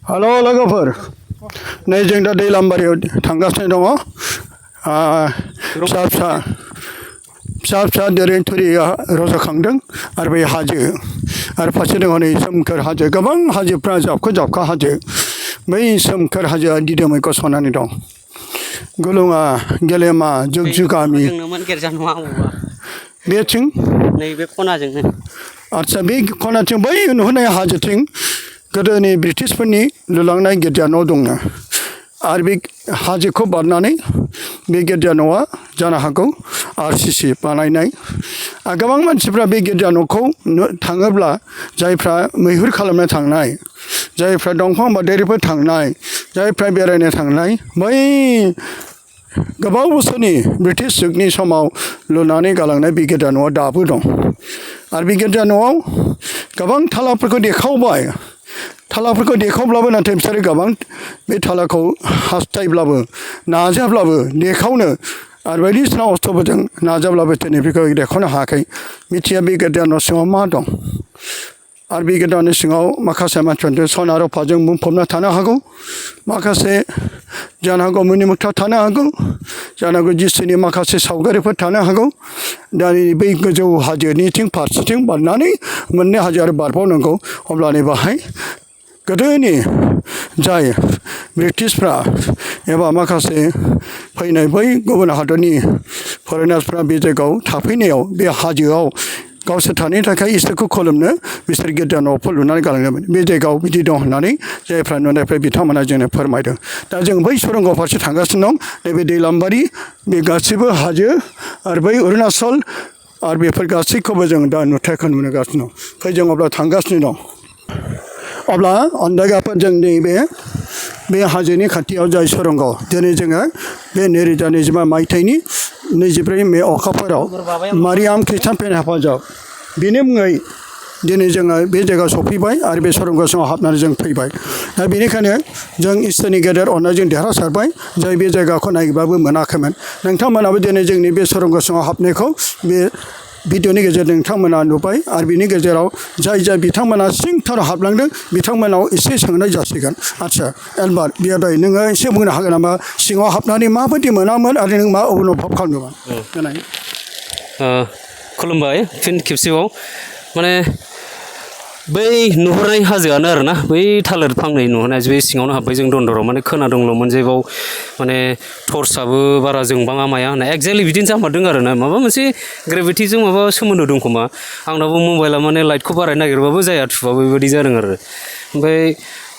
हेल' लोगोफोर नै जों दा दैलामबारियाव थांगासिनो दङ फिसा फिसा देरै थुरिया रज'खांदों आरो बे हाजो आरो फारसे दङ नै सोमखोर हाजो गोबां हाजोफ्रा जाबखा हाजो बै सोमखोर हाजोआ दिदोमै गसंनानै दं गुलुङा गेलेमा जुगजुगामि बेथिं नैबे खनाजोंनो आदसा बे खनाथिं बै नुहुरनाय हाजोथिं गोदोनि ब्रिटिशफोरनि लुलांनाय गिर्जा न' दंनो आरो बे हाजोखौ बारनानै बे गिर्जा न'आ जानो हागौ RCC बानायनाय गोबां मानसिफ्रा बे गिर्जा न'खौ थाङोब्ला जायफ्रा मैहुर खालामनो थांनाय जायफ्रा दंफां बादारिफोर थांनाय जायफ्रा बेरायनो थांनाय बै गोबाव बोसोरनि ब्रिटिश जुगनि समाव लुनानै गालांनाय बे गिर्जा न'आ दाबो दं आरो बे गिर्जा न'आव गोबां थालाफोरखौ देखावबाय थालाफोरखौ देखावब्लाबो नाथाय बिसोरो गोबां बे थालाखौ हास्थायब्लाबो नाजाब्लाबो देखावनो आरो बायदिसिना अस्त्रफोरजों नाजाब्लाबो दिनै बेखौ देखावनो हायाखै मिथिया बे गिर्जा न' सिङाव मा दं आरो बे गिर्जा न' सिङाव माखासे मानसिफोरा सना रुफाजों बुंफबना थानो हागौ माखासे जानो हागौ मुनि मुक्ता थानो हागौ जानो हागौ जिसुनि माखासे सावगारिफोर थानो हागौ दा बै गोजौ हाजोनिथिं फारसेथिं बारनानै मोननै हाजो आरो बारबावनांगौ अब्लानो बाहाय गोदोनि जाय ब्रिटिशफ्रा एबा माखासे फैनाय बै गुबुन हादरनि फरेनार्सफ्रा बे जायगायाव थाफैनायाव बे हाजोआव गावसोर थानायनि थाखाय इसोरखौ खुलुमनो बिसोर गिर्जा न'फोर लुनानै गालांदोंमोन बे जायगायाव बिदि दं होननानै जायफ्रा नुनायफ्रा बिथांमोना जोंनो फोरमायदों दा जों बै सुरंग फारसे थांगासिनो दं नैबे दैलामबारि बे गासैबो हाजो आरो बै अरुणाचल आरो बेफोर गासैखौबो जों दा नुथायखौ नुगासिनो दं फै जों अब्ला थांगासिनो दं अब्ला अन्दाइगाफोर जोंनि बे हाजोनि खाथियाव जाय सुरंग दिनै जोङो बे 2020 मायथाइनि 24 मे अखाफोराव मारियाम खृष्टान पेन हेफाजाब बेनि मुङै दिनै जोङो बे जायगायाव सफैबाय आरो बे सुरंग सिङाव हाबनानै जों फैबाय दा बेनिखायनो जों इसोरनि गेदेर अननायजों देरहासारबाय जाय बे जायगाखौ नायबाबो मोनाखैमोन नोंथांमोनाबो दिनै जोंनि बे सुरंग सिङाव हाबनायखौ बे भिडिअनि गेजेरजों नोंथांमोना नुबाय आरो बिनि गेजेराव जाय बिथांमोना सिंथाराव हाबलांदों बिथांमोनाव एसे सोंनाय जासिगोन आदसा एलबार्ट बियादै नोङो एसे बुंनो हागोन नामा सिङाव हाबनानै माबायदि मोनामोन आरो नों मा अनुभब खालामदोंमोन खुलुमबाय फिन खेबसेबाव माने बै नुहुरनाय हाजोआनो आरोना बै थालिर फांनै नुहुरनाय बे सिङावनो हाबबाय जों दन्दराव माने खोनादोंल'मोन जे बाव माने टर्चआबो बारा जोंबाङा माया होनना एक्जेक्टलि बिदिनो जामारदों आरोना माबा मोनसे ग्रेभिटिजों माबा सोमोन्दो दं खोमा आंनाबो मबाइला माने लाइटखौ बारायनो नागिरबाबो जाया थुबाबो बेबायदि जादों आरो ओमफ्राय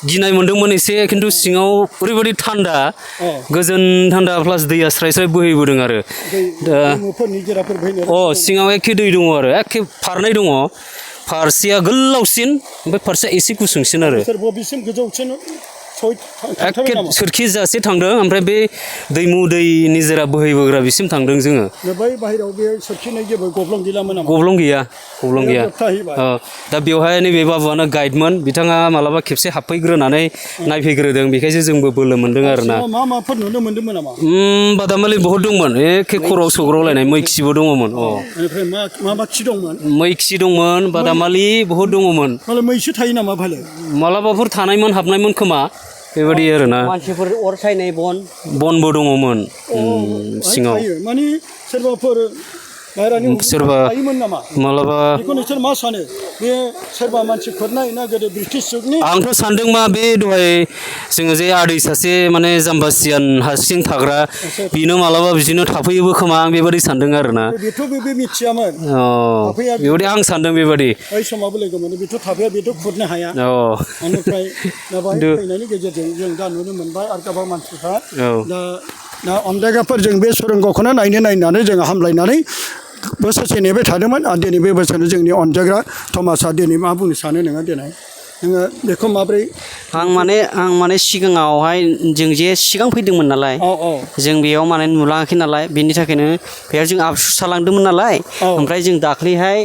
गिनाय मोन्दोंमोन एसे खिन्थु सिङाव ओरैबायदि थान्दा गोजोन थान्दा प्लास दैया स्राय स्राय बोहैबोदों आरो दा सिङाव एखे दै दङ आरो एखे फारनै दङ फारसेया गोलावसिन ओमफ्राय फारसेया एसे गुसुंसिन आरो एखे सोरखि जासे थांदों ओमफ्राय बे दैमु दै निजोरा बोहैबोग्रा बिसिम थांदों जोङो गब्लं गैया दा बेवहाय नैबे बाबुआनो गाइडमोन बिथाङा मालाबा खेबसे हाबफैग्रोनानै नायफैग्रोदों बेखायसो जोंबो बोलो मोन्दों आरोना बादामालि बहुद दंमोन एखे खर'आव सौग्रावलायनाय मैखिबो दङमोन मैखि दंमोन बादामालि बहुद दङमोन मैसो थायो नामा मालाबाफोर थानायमोन हाबनायमोन खोमा बेबायदि आरोना मानसिफोर अर सायनाय बनबो दङमोन सिङाव माने सोरबाफोर सोरबा मालाबा मा सानो बे सोरबा मानसि खुरनाय ना गोदो ब्रिटिश जुगनि आंथ' सानदों मा बे दहाय जोङो जे आदै सासे माने जाम्बासियान हारसिं थाग्रा बेनो मालाबा बिदिनो थाफैयोबो खोमा आं बेबायदि सानदों आरोना बेथ' बे मिथियामोन बेबायदि आं सानदों बेबायदि बै समावबो लोगो मोनो बेथ' थाफैया बेथ' खुरनो हाया बेनिफ्राय फैनायनि गेजेरजों जों दा नुनो मोनबाय आरो गोबां मानसिफ्रा दा अन्दाइगाफोर जों बे सुरंगखौनो नायनानै जोङो हामलायनानै बोसोरसे नेबाय थादोंमोन आरो दिनै बे बोसोराव जोंनि अनजाग्रा थमासआ दिनै मा बुंनो सानो नोङो दिनै नोङो बेखौ माब्रै आं माने सिगाङावहाय जों जे सिगां फैदोंमोन नालाय जों बेयाव माने नुलाङाखै नालाय बेनि थाखायनो बेयाव जों आफसुस थालांदोंमोन नालाय ओमफ्राय जों दाख्लैहाय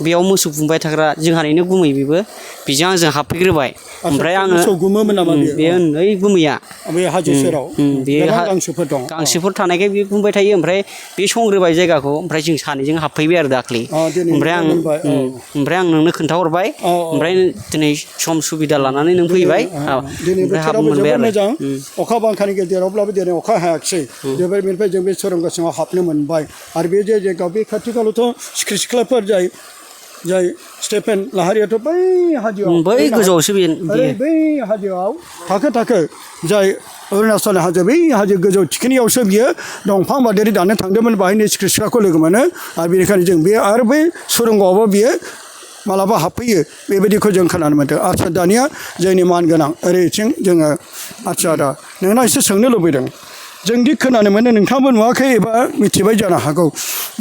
बेयाव मोसौ गुमबाय थाग्रा जोंहानिनो गुमै बेबो बेजों आंजों हाबफैग्रोबाय ओमफ्राय आङो मोसौ गुमोमोन नामा बे ओइ गुमैया बे हाजो सेराव बे गोबां गांसोफोर दं गांसोफोर थानायखाय बे गुमबाय थायो ओमफ्राय बे संग्रोबाय जायगाखौ ओमफ्राय जों सानैजों हाबफैबाय आरो दाख्लै ओमफ्राय आं नोंनो खोन्थाहरबाय ओमफ्राय दिनै सम सुबिदा लानानै नों फैबाय दिनै बोथोराबो जोबोद मोजां अखा बांखानि गेजेरावब्लाबो दिनै अखा हायाखिसै बेनिफ्राय जों बे सुरंग सिङाव हाबनो मोनबाय आरो बे जे जायगायाव बे खाथि खालावथ' सिख्रि सिख्लाफोर जाय स्टेफेन लाहारियाथ' बै हाजोआव बै गोजौआवसो बै हाजोआव थाखो थाखो जाय अरुणाचल हाजो बै हाजो गोजौ थिखिनियावसो बियो दंफां बादेरि दाननो थांदोंमोन बाहायनो सिख्रि सिख्लाखौ लोगो मोनो आरो बेनिखायनो जों बे आरो बै सुरंगआवबो बियो मालाबा हाबफैयो बेबायदिखौ जों खोनानो मोन्दों आच्चा दानिया जोंनि मान गोनां ओरैथिं जोङो आच्चा दा नोंनाव एसे सोंनो लुबैदों जोंदि खोनानो मोनो नोंथाङाबो नुवाखै एबा मिथिबाय जानो हागौ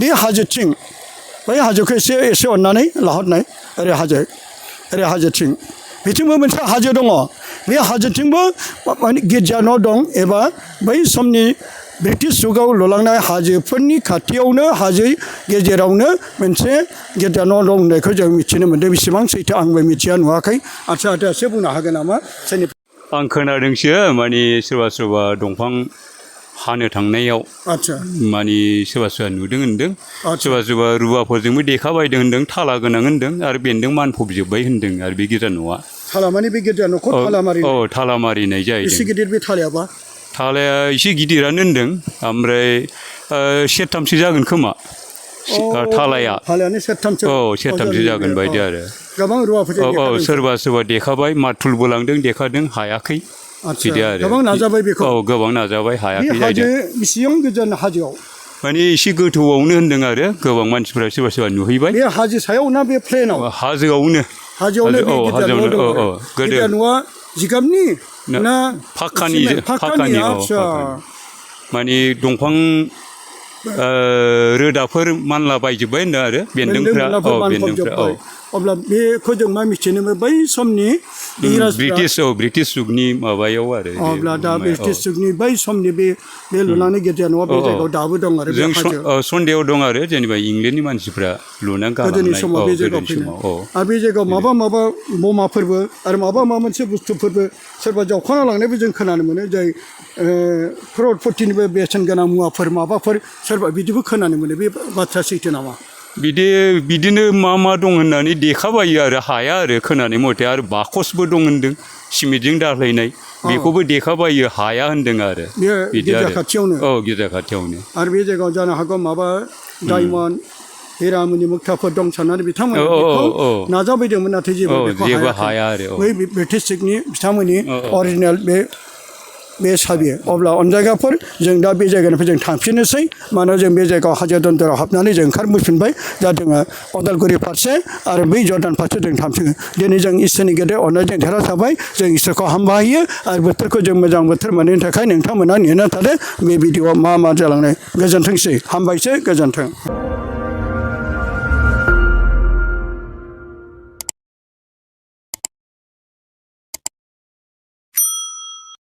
बे हाजोथिं बै हाजोखौ एसे अननानै लाहरनाय ओरै हाजोथिं बिथिंबो मोनसे हाजो दङ बे हाजोथिंबो माने गिर्जा न' दं एबा बै समनि ब्रिटिश जुगाव लुलांनाय हाजोफोरनि खाथियावनो हाजो गेजेरावनो मोनसे गिर्जा न' दं होननायखौ जों मिथिनो मोन्दों बेसेबां सैथो आंबो मिथिया नुवाखै आच्चा एसे बुंनो हागोन नामा आं खोनादोंसो माने सोरबा दंफां हानो थांनायाव आच्चा माने सोरबा नुदों होनदों सोरबा रुवाफोरजोंबो देखाबायदों होनदों थाला गोनां होनदों आरो बेन्दों मानफबजोब्बाय होनदों आरो बे गिर्जा न'आ थाला माने बे गिर्जा न'खौ थाला मारिनाय थाला मारिनाय जाहैदों एसे गिदिर बे थालायाबा थालाया एसे गिदिरानो होनदों ओमफ्राय सेरथामसो जागोन खोमा थालायानो सेरथामसो जागोन बायदि आरो गोबां रुवाफोरजों सोरबा देखाबाय माथुलबो लांदों देखादों हायाखै बिदि आरो गोबां नाजाबाय बेखौ गोबां नाजाबाय हायाखै हाजो बेसेबां गोजान हाजोआव माने एसे गोथौआवनो होनदों आरो गोबां मानसिफोरा सोरबा नुहैबाय बे हाजो सायाव ना बे प्लेनाव हाजोआवनो गिर्जा न'आ जिगाबनि ना फाक्कानि आच्चा माने दंफां रोदाफोर मानला बायजोब्बाय होनदों आरो बेन्दोंफ्रा अब्ला बेखौ जों मा मिथिनो मोनो बै समनि ब्रिटिश जुगनि माबायाव आरो अब्ला दा ब्रिटिश जुगनि बै समनि बे लुनानै गिर्जा न'आ बे जायगायाव दाबो दं आरो जों सन्देहआव दं आरो जेनेबा इंलेन्डनि मानसिफ्रा लुनानै गोदोनि समाव बे जायगायाव फैनाय आरो बे जायगायाव माबा बमाफोरबो आरो माबा मोनसे बुस्थुफोरबो सोरबा जावखाना लांनायबो जों खोनानो मोनो जाय क्ररपतिनिबो बेसेन गोनां मुवाफोर माबाफोर सोरबा बिदिबो खोनानो मोनो बे बाथ्राया सैथो नामा बिदिनो मा दं होननानै देखाबायो आरो हाया आरो खोनानाय मथे आरो बाकसबो दं होनदों सिमेन्टजों दालायनाय बेखौबो देखाबायो हाया होनदों आरो गिर्जा खाथियावनो गिर्जा खाथियावनो आरो बे जायगायाव जानो हागौ माबा डायमन्ड हिरामुनि मुक्ताफोर दं साननानै बिथांमोना बेखौ नाजाबायदोंमोन नाथाय जेबो हाया आरो बै ब्रिटिश जुगनि बिथांमोननि अरिजिनेल बे साबि अब्ला अनजायगाफोर जों दा बे जायगानिफ्राय जों थांफिननोसै मानोना जों बे जायगायाव हाजो दन्दराव हाबनानै जों ओंखारबोफिनबाय दा जोङो अदालगुरि फारसे आरो बै जर्दान फारसे जों थांफिनो दिनै जों इसोरनि गेदेर अननायजों देरहासाबाय जों इसोरखौ हामबायो आरो बोथोरखौ जों मोजां बोथोर मोनैनि थाखाय नोंथांमोना नेना थादो बे भिडिअ'आ मा जालांनाय गोजोनथोंसै हामबायसै गोजोनथों